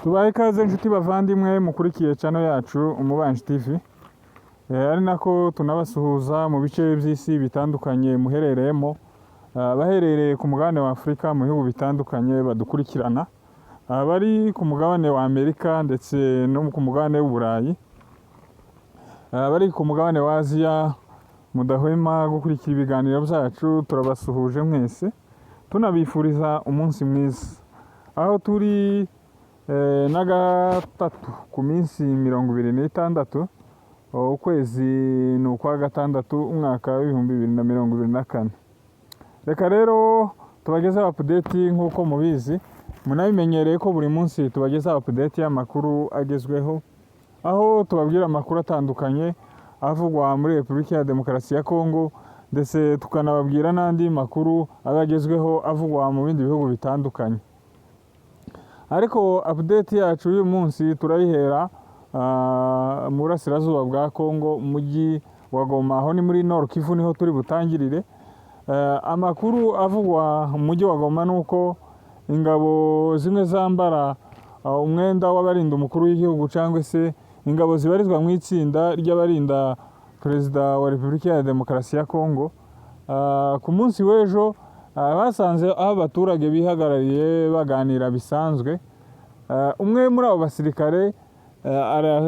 Tubahe ikaze inshuti bavandimwe mukurikiye channel yacu Umubanji TV. Ari nako tunabasuhuza mu bice by'isi bitandukanye muherereyemo, abaherereye ku mugabane wa Afurika mu bihugu bitandukanye badukurikirana, abari ku mugabane wa Amerika ndetse no ku mugabane w'Uburayi, abari ku mugabane wa Aziya mudahwema gukurikira ibiganiro byacu, turabasuhuje mwese tunabifuriza umunsi mwiza. Aho turi na gatatu ku minsi 26, ukwezi ni ukwa gatandatu, umwaka w'2024. Reka rero tubagezeho update nk'uko mubizi, munabimenyereye ko buri munsi tubagezaho update y'amakuru agezweho, aho tubabwira amakuru atandukanye avugwa muri Repubulika ya Demokarasi ya Kongo, ndetse tukanababwira n'andi makuru aba agezweho avugwa mu bindi bihugu bitandukanye. Ariko update yacu y'uyu munsi turayihera mu burasirazuba bwa Kongo, mu mujyi wa Goma, aho ni muri Nord Kivu niho turi butangirire. Amakuru avugwa mu mujyi wa Goma ni uko ingabo zimwe zambara umwenda w'abarinda umukuru w'igihugu cyangwa se ingabo zibarizwa mu itsinda ry'abarinda Perezida wa Repubulika ya Demokarasi ya Kongo, ku munsi w'ejo basanze aho abaturage bihagarariye baganira bisanzwe. Umwe muri abo basirikare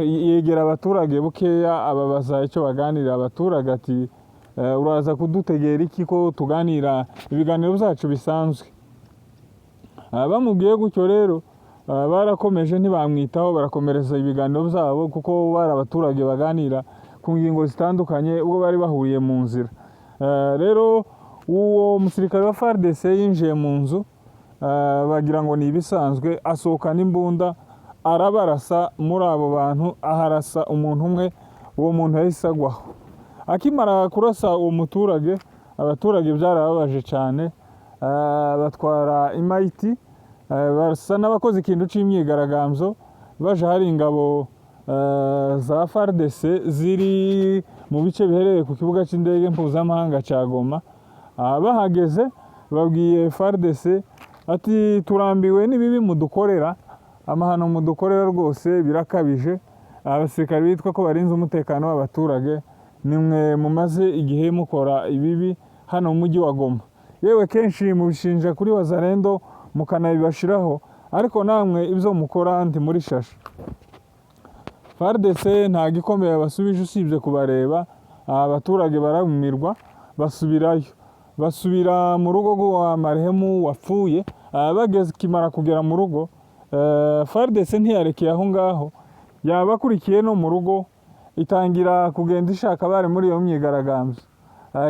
yegera abaturage bukeya, ababaza icyo baganira. Abaturage ati: "Uraza kudutegera iki ko tuganira ibiganiro byacu bisanzwe?" Bamubwiye gutyo rero, barakomeje ntibamwitaho, barakomereza ibiganiro byabo kuko bari abaturage baganira ku ngingo zitandukanye ubwo bari bahuriye mu nzira. Rero uwo musirikare wa FARDC yinjiye mu nzu, bagira ngo ni ibisanzwe, asohokana imbunda arabarasa muri abo bantu, aharasa umuntu umwe, uwo muntu yahise agwaho. Akimara kurasa uwo muturage, abaturage byarababaje cyane, batwara imayiti, basa n'abakoze ikintu c'imyigaragambyo, baje hari ingabo za FARDC ziri mu bice biherereye ku kibuga c'indege mpuzamahanga ca Goma. Bahageze babwiye FARDC ati: "Turambiwe n'ibibi mudukorera, amahano mudukorera rwose birakabije. Abasirikare bitwa ko barinze umutekano w'abaturage, nimwe mumaze igihe mukora ibibi hano mu mujyi wa Goma. Yewe kenshi mubishinja kuri Wazalendo mukanabibashiraho, ariko namwe ibyo mukora ntimuri shasha." FARDC nta gikomeye basubije usibye kubareba, abaturage baramirwa basubirayo. Basubira mu rugo rwa marehemu wapfuye, bageze kimara kugera mu rugo, FARDC ntiyarekeye aho ngaho, yabakurikiye no mu rugo, itangira kugenda ishaka abari muri iyo myigaragambyo.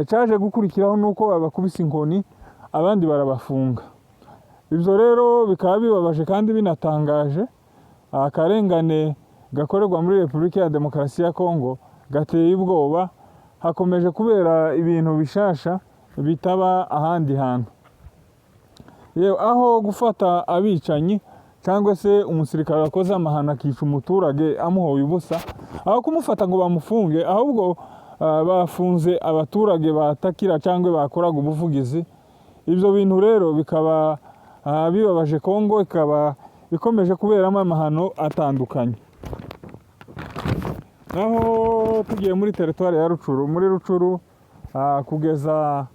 Icyaje gukurikiraho ni uko babakubise inkoni, abandi barabafunga. Ibyo rero bikaba bibabaje kandi binatangaje. Akarengane gakorerwa muri Repubulika ya Demokarasi ya Kongo gateye ubwoba, hakomeje kubera ibintu bishasha bitaba ahandi hantu. Yewe aho gufata abicanyi cyangwa se umusirikare wakoze amahano akica umuturage amuhoye ubusa, aho kumufata ngo bamufunge, ahubwo bafunze abaturage batakira cyangwa bakoraga ubuvugizi. Ibyo bintu rero bikaba bibabaje. Kongo ikaba ikomeje kuberamo amahano atandukanye. Naho tugiye muri teritwari ya Rucuru, muri Rucuru kugeza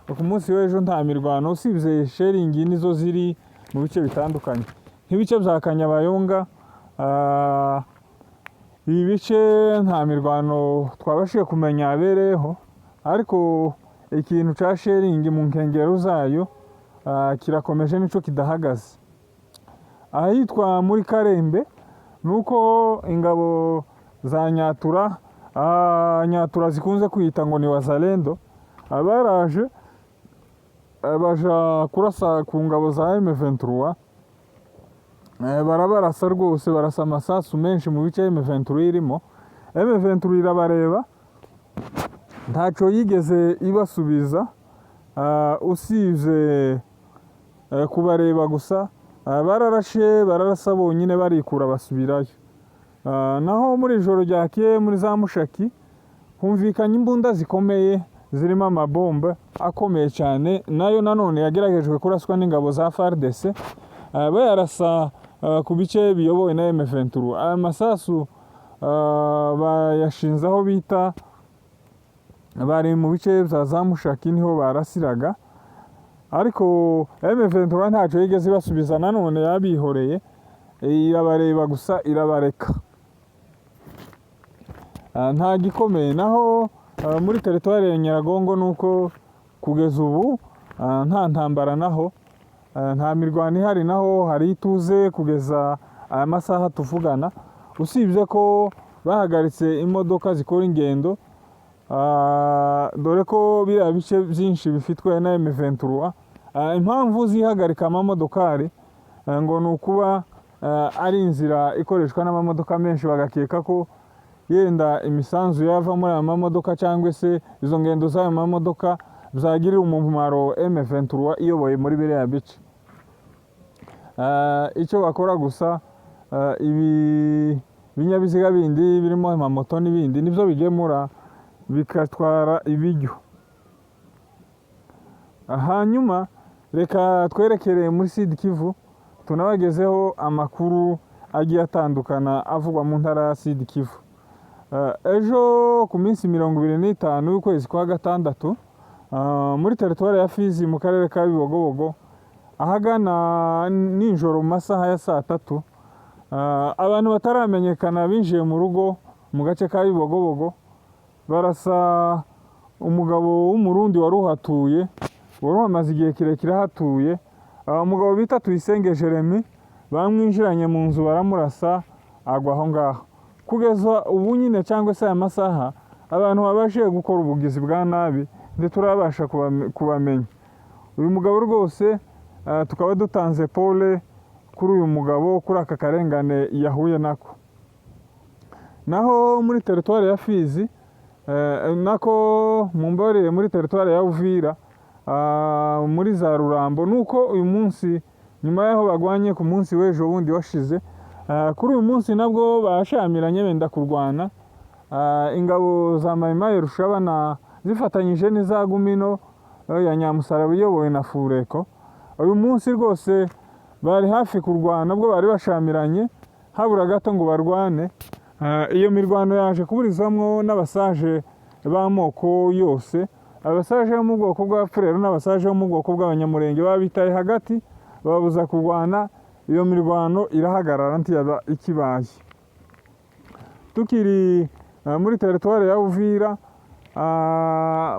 ku munsi w'ejo nta mirwano usibye shelling nizo ziri mu bice bitandukanye nk'ibice bya Kanyabayonga. Ibi bice nta mirwano twabashije kumenya yabereyeho, ariko ikintu cya shelling mu nkengero zayo kirakomeje, nico kidahagaze. Ahitwa muri Karembe ni uko ingabo za Nyatura, Nyatura zikunze kwita ngo ni Wazalendo, baraje baja kurasa ku ngabo za M23, barabarasa rwose, barasa amasasu menshi mu bice M23 irimo. M23 irabareba Ntacyo yigeze ibasubiza usibye kubareba gusa. Bararashe, bararasa bonyine, barikura basubirayo. Naho muri ijoro ryakeye muri za Mushaki humvikanye imbunda zikomeye zirimo amabombe akomeye cyane, nayo nanone yageragejwe kuraswa n'ingabo za FARDC, bayarasa ku bice biyobowe na M23. Aya masasu bayashinze aho bita bari mu bice bya za Mushaki, niho barasiraga, ariko M23 ntacyo yigeze ibasubiza. Nanone yabihoreye, irabareba gusa irabareka. Nta gikomeye. Naho muri teritwari ya Nyiragongo nuko kugeza ubu nta ntambara naho, nta mirwano ihari naho, hari ituze kugeza aya masaha tuvugana, usibye ko bahagaritse imodoka zikora ingendo, dore ko biriya bice byinshi bifitwe na M23. Impamvu zihagarika amamodokari ngo ni ukuba ari inzira ikoreshwa n'amamodoka menshi, bagakeka ko yenda imisanzu yava muri aya mamodoka cyangwa se izo ngendo z'ayo mamodoka byagirira umumaro M23 iyoboye muri biriya bice. Icyo bakora gusa, ibi binyabiziga bindi birimo amamoto n'ibindi nibyo bigemura bigatwara ibiryo. Hanyuma reka twerekere muri Sud Kivu, tunabagezeho amakuru agiye atandukana avugwa mu ntara ya Sud Kivu. Ejo ku minsi 25 y'ukwezi kwa gatandatu, muri teritwari ya Fizi mu karere ka Bibogobogo, ahagana nijoro mu masaha ya saa tatu, abantu bataramenyekana binjiye mu rugo mu gace ka Bibogobogo, barasa umugabo w'Umurundi wari uhatuye, wari uhamaze igihe kirekire ahatuye, umugabo bita Tuyisenge Jeremy. Bamwinjiranye mu nzu baramurasa agwa aho ngaho. Kugeza ubu nyine cyangwa se aya masaha, abantu babashije gukora ubugizi bwa nabi ntiturabasha kubamenya. Uyu mugabo rwose, tukaba dutanze pole kuri uyu mugabo kuri aka karengane yahuye nako. Naho muri teritwari ya Fizi, nako mumbabarire, muri teritwari ya Uvira, muri za Rurambo, nuko uyu munsi nyuma y'aho bagwanye ku munsi w'ejo bundi washize, kuri uyu munsi nabwo bashamiranye benda kurwana. Ingabo za Mayimayi Rushabana zifatanyije n'iza Gumino ya Nyamusaraba iyobowe na Fureko, uyu munsi rwose bari hafi kurwana, ubwo bari bashamiranye habura gato ngo barwane. Iyo mirwano yaje kuburizwamwo n'abasaje b'amoko yose, abasaje bo mu bwoko bw'Abafurero n'abasaje bo mu bwoko bw'Abanyamurenge, babitaye hagati bababuza kurwana, iyo mirwano irahagarara ntiyaba ikibaye. Tukiri muri teritwari ya Uvira,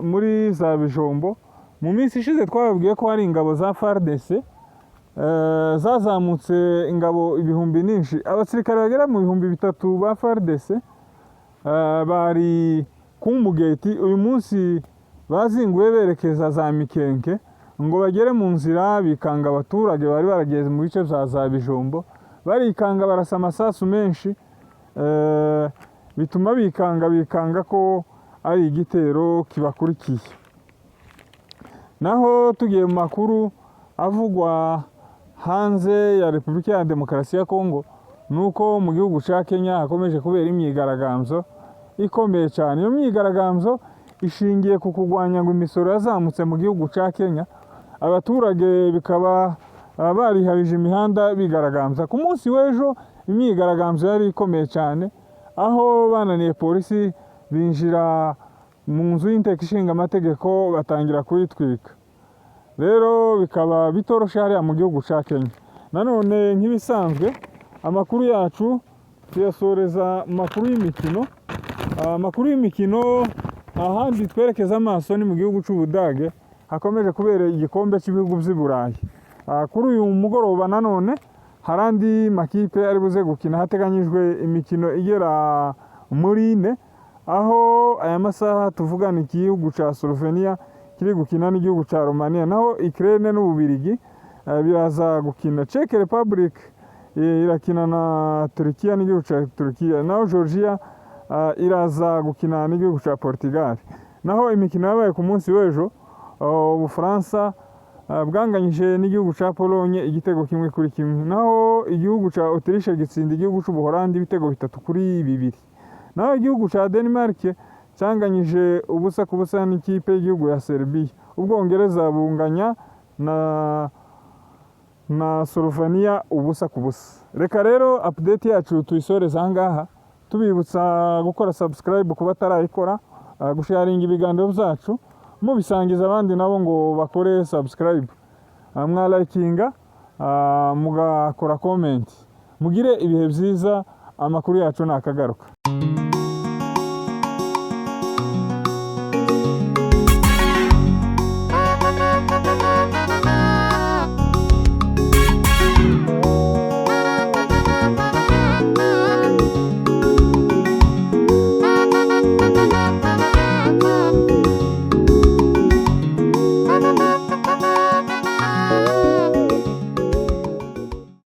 muri za Bijombo, mu minsi ishize twababwiye ko hari ingabo za FARDC zazamutse, ingabo ibihumbi nyinshi, abasirikare bagera mu 3000 ba FARDC bari ku Mugeti. Uyu munsi bazinguye berekeza za Mikenke ngo bagere mu nzira bikanga abaturage bari barageze mu bice bya za Bijombo, barikanga barasa amasasu menshi, bituma bikanga ko ari igitero kibakurikiye. Naho tugiye mu makuru avugwa hanze ya Repubulika ya Demokarasi ya Kongo, nuko mu gihugu cya Kenya hakomeje kubera imyigaragambyo ikomeye cyane. Iyo myigaragambyo ishingiye ku kurwanya ngo imisoro yazamutse mu gihugu cya Kenya. Abaturage bikaba bariharije imihanda bigaragambya. Ku munsi w'ejo imyigaragambyo yari ikomeye cyane, aho bananiye polisi binjira mu nzu y'inteko ishinga amategeko batangira kuyitwika. Rero bikaba bitoroshye hariya mu gihugu cya Kenya. Nanone nk'ibisanzwe amakuru yacu tuyasoreza mu makuru y'imikino. Amakuru y'imikino, ahandi twerekeza amaso ni mu gihugu cy'Ubudage, hakomeje kubera igikombe cy'ibihugu by'i Burayi. Kuri uyu mugoroba nanone hari andi makipe ari buze gukina, hateganyijwe imikino igera muri ine, aho aya masaha tuvugana igihugu cya Slovenia kiri gukina n'igihugu cya Romania, naho Ukraine n'Ububirigi biraza gukina. Czech Republic irakina na Turkiya n'igihugu cya Turkiya, naho Georgia iraza gukina n'igihugu cya Portugal. Naho imikino yabaye ku munsi w'ejo, Ubufaransa bwanganyije n'igihugu cya Polonye igitego 1-1. Naho igihugu cya Autriche gitsinda igihugu cy'Ubuholandi ibitego 3-2. Naho igihugu cya Denmark cyanganyije 0-0 n'ikipe y'igihugu ya Serbia. Ubwongereza bunganya na Slovenia 0-0. Reka rero update yacu tuyisoreze aha ngaha, tubibutsa gukora subscribe ku batarayikora, gusharinga ibiganiro byacu mubisangiza abandi nabo ngo bakore subscribe, mwalikinga, mugakora comment. Mugire ibihe byiza, amakuru yacu nakagaruka.